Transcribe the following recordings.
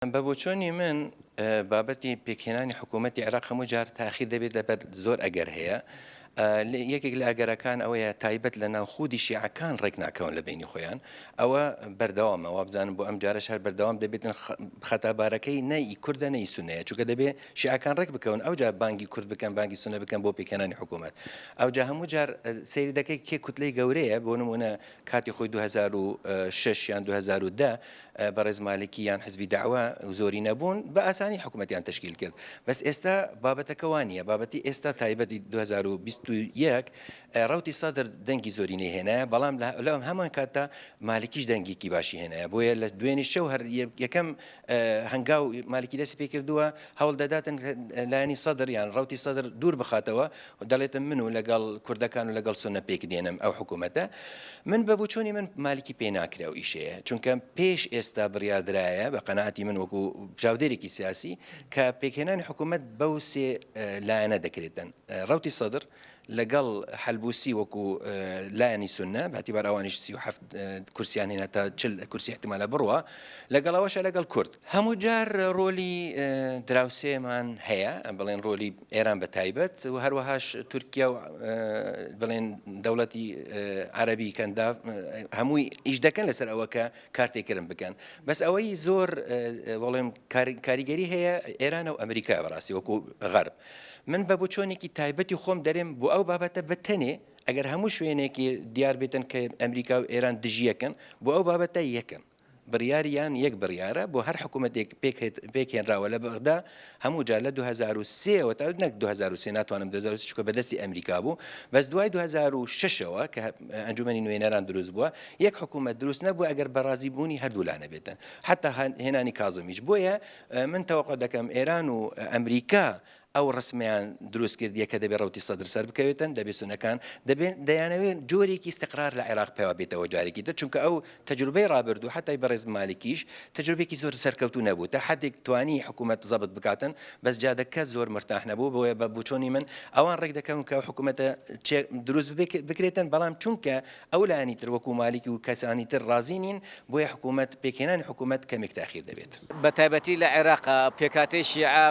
بە بۆچۆنی من بابەتی پێکهێنانی حکوومەتی عێراق هەموو جار تاخیر دەبێت لەبەر زۆر ئەگەر هەیە یەکێک لە ئەگەرەکان ئەوەیە تایبەت لە ناو خودی شیعەکان ڕێک ناکەون لە بینی خۆیان ئەوە بەردەوامە وابزانم بۆ ئەم جارەش هەر بەردەوام دەبێتن خەتابارەکەی نە ئی کوردە نە ئی سونەیە چونکە دەبێ شیعەکان ڕێک بکەون ئەوجا بانگی کورد بکەن بانگی سونە بکەن بۆ پێکهێنانی حکوومەت ئەوجا هەموو جار سەیری دەکەی کێ کوتلەی گەورەیە بۆ نمونە کاتی خۆی 2006 یان 2010 بەڕێز مالکی یان حزبی دەعوە زۆری نەبوون بە ئاسانی حکومەتیان تەشکیل کرد بەس ئێستا بابەتەکە وا نییە بابەتی ئێستا تایبەتی 2021 ڕەوتی سەدر دەنگی زۆرینەی هێنایە بەڵام لە هەمان کاتدا مالکیش دەنگێکی باشی هێنایە بۆیە لە دوێنی شەو هەر یەکەم هەنگاو مالکی دەستی پێ کردووە هەوڵ دەداتن لایەنی سەدر یان ڕەوتی سەدر دوور بخاتەوە و دەڵێتن من و لەگەڵ کوردەکان و لەگەڵ سوننە پێک دێنم ئەو حکوومەتە من بە بۆچوونی من مالکی پێ ناکرێ ئەو ئیشەیە چونکە پێش ئێستا بڕیاردرایە بە قەناعەتی من وەکو چاودێرێکی سیاسی کە پێکهێنانی حکوومەت بەو سێ لایەنە دەکرێتن ڕەوتی سەدر لەگەڵ حەلبوسی وەکو لایەنی سوننە بە اعتبار ئەوانیش 37 کورسیان هێنا تا 40 کورسی احتمالە بڕوا لەگەڵ ئەوەشە لەگەڵ کورد هەموو جار ڕۆلی دراوسێمان هەیە بڵێن ڕۆلی ئێران بە تایبەت و هەروەهاش تورکیا و بڵێن دەوڵەتی عەربی کەندا هەمووی ئیش دەکەن لەسەر ئەوە کە کارتێکردن بکەن بەس ئەوەی زۆر وەڵێم کاریگەری هەیە ئێرانە و ئەمریکا بەڕاستی وەکو غەرب من بە بۆچۆنێکی تایبەتی خۆم دەرێم بۆ ئەو بابەتە بە تەنێ ئەگەر هەموو شوێنێکی دیار بێتن کە ئەمریکا و ئێران دژیەکەن بۆ ئەو بابەتە یەکەن بڕیاریان یەک بڕیارە بۆ هەر حکوومەتێک پێکهێنراوە لە بەغدا هەموو جار لە 2003 ەوە تا نەک 2003 ناتوانم 2003 چونکە بەدەستی ئەمریکا بوو بەس دوای 2006 ەوە کە ئەنجومەنی نوێنەران دروست بووە یەک حکوومەت دروست نەبوو ئەگەر بەڕازی بوونی هەردوو لا نەبێتن حتا هێنانی کازمیش بۆیە من تەوەقع دەکەم ئێران و ئەمریکا ئەو ڕسمەیان دروست کردیە کە دەبێ ڕەوتی سەدر سەر بکەوێتن، دەبێ سوننەکان دەبێ دەیانەوێ جۆرێکی ئیستقرار لە عێراق پەیا بێتەوە جارێکی تر، چونکە ئەو تەجروبەی ڕابردوو حەتای بەڕێز مالکیش تەجروبەیەکی زۆر سەرکەوتوو نەبوو تا حەدێک توانی حکوومەت زەبت بکاتن بەس جادەکە زۆر مرتاح نەبوو بۆیە بە بوچۆنی من ئەوان ڕێک دەکەون کە ئەو حکوومەتە چێ دروست بکرێتن بەڵام چونکە ئەو لایەنی تر وەکو مالیکی و کەسانی تر ڕازی نین، بۆیە حکوومەت پێکهێنانی حکوومەت کەمێک تاخیر دەبێت. بە تایبەتی لە عێراق پێکهاتەی شیعە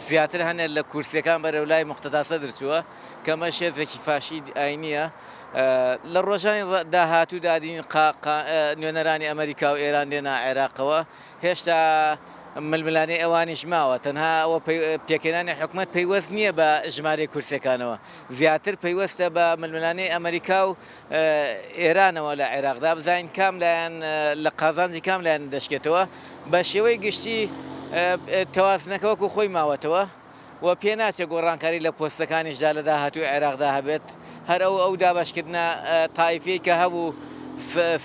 زیاتر هەنە لە کورسیەکان بەرەو لای موقتەدا سەدر چووە کە ئەمەش هێزێکی فاشی ئاینیە. لە ڕۆژانی داهاتوودا دین نوێنەرانی ئەمەریکا و ئێران دێنە عێراقەوە هێشتا ململانێی ئەوانیش ماوە تەنها ئەوە پێکهێنانی حکومەت پەیوەست نییە بە ژمارەی کورسیەکانەوە زیاتر پەیوەستە بە ململانێی ئەمەریکا و ئێرانەوە لە عێراقدا بزانین کام لایەن لە قازانجی کام لایەن دەشکێتەوە بە شێوەی گشتی تەوازنەکە وەکو خۆی ماوەتەوە و پێ ناچێت گۆڕانکاری لە پۆستەکانیشدا لە داهاتووی عێراقدا هەبێت هەر ئەو ئەو دابەشکردنە تایفیەی کە هەبوو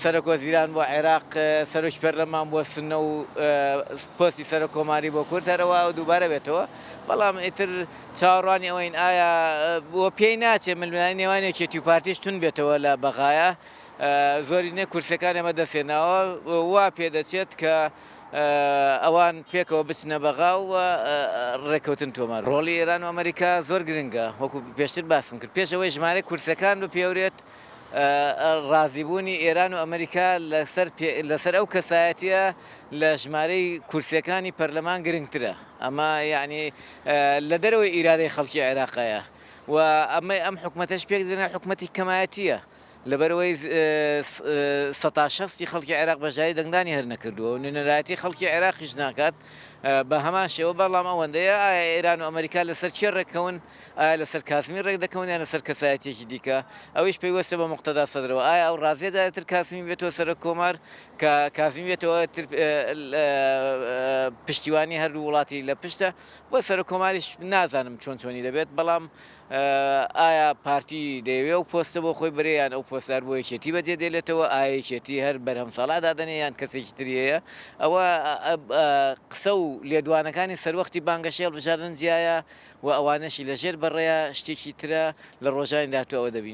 سەرۆک وەزیران بۆ عێراق سەرۆکی پەرلەمان بۆ سنە و پۆستی سەرۆک کۆماری بۆ کورد هەرەوە دووبارە بێتەوە بەڵام ئیتر چاوەڕوانی ئەوەین ئایا و پێی ناچێت ململانێی نێوان یەکێتی و پارتیش توند بێتەوە لە بەغایا زۆرینەی کورسیەکانیان بەدەستهێناوە وا پێدەچێت کە ئەوان پێکەوە بچنە بەغا و ڕێککەوتن تۆمار ڕۆڵی ئێران و ئەمریکا زۆر گرنگە وەکو پێشتر باسم کرد پێش ئەوەی ژمارەی کورسیەکان بپێورێت ڕازیبوونی ئێران و ئەمریکا لەسەر لەسەر ئەو کەسایەتیە لە ژمارەی کورسیەکانی پەرلەمان گرنگترە ئەمە یەعنی لە دەرەوەی ئیرادەی خەڵکی عێراقەیە و ئەمە ئەم حکومەتەش پێک دێنێ حکومەتی کەمایەتیە لەبەرئەوەی سەتا شەستی خەڵکی عێراق بەشداری دەنگدانی هەر نەکردووە و نوێنەرایەتی خەڵکی عێراقیش ناکات بە هەمان شێوە بەڵام ئەوەندەیە ئایا ئێران و ئەمریکا لەسەر کێ ڕێککەون ئایا لەسەر کازمی ڕێک دەکەون یان لەسەر کەسایەتیەکی دیکە ئەویش پەیوەستە بە موقتەدا سەدرەوە ئایا ئەو ڕازیە جارێتر کازمی بێتەوە سەرۆک کۆمار کە کازمی بێتەوە تر پشتیوانی هەردوو وڵاتی لە پشتە بۆ سەرۆک کۆماریش نازانم چۆن چۆنی دەبێت بەڵام ئایا پارتی دەیەوێ ئەو پۆستە بۆ خۆی بەرێ یان ئەو پۆستە هەر بۆ یەکێتی بەجێ دێلێتەوە ئایا یەکێتی هەر بەرهەم ساڵح دادەنێ یان کەسێکی تری هەیە ئەوە قسە و لێدوانەکانی سەروەختی بانگەشەی هەڵبژاردن جیایە و ئەوانەشی لەژێر بەڕەیە شتێکی ترە لە ڕۆژانی داهاتوو ئەوە دەبینین.